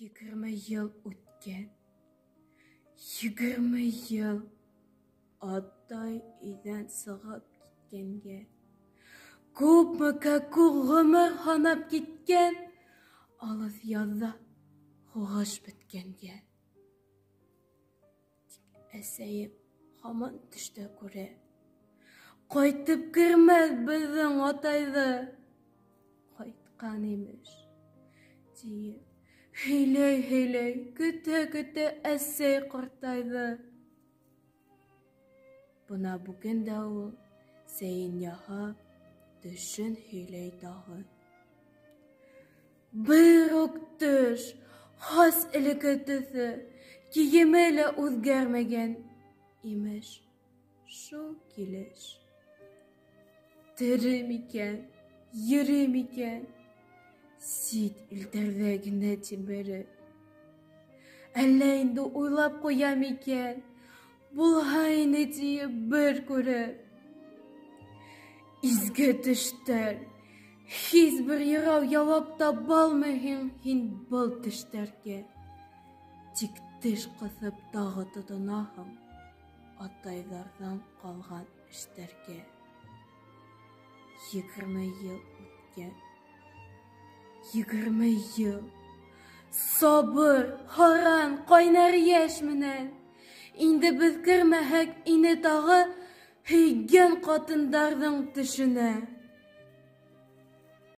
20 йыл үткән, 20 йыл атай өйҙән сығып киткәнгә. Күпме кәкүк ғүмер һанап киткән, алыҫ яҙҙа һуғыш бөткәнгә. Тик әсәйем һаман төштә күрә, ҡайтып кермәҫ беҙҙең атайҙы. Ҡайтҡан имеш, тиеп, һөйләй-һөйләй, көтә-көтә әсәй ҡартайҙы. Бына бөгөн дә ул сәйен яһап, төшөн һөйләй тағы. Бер үк төш, хас элекке төҫө, кейеме лә үҙгәрмәгән, имеш, шул килеш. Тере микән, йөрөй микән, сит илдәрҙә генә тилмереп. Әллә инде уйлап ҡуя микән, булһа ине тиеп бер күреп. Изге төштәр, һис бер юрау яуап таба алмайһың һин был төштәргә. Тик теш ҡыҫып тағы тотонаһың атайҙарҙан ҡалған эштәргә. 20 йыл үткән. 20 йыл. Сабыр, һаран, ҡайнар йәш менән. Инде беҙ кермәһәк ине тағы һөйгән ҡатындарҙың төшөнә.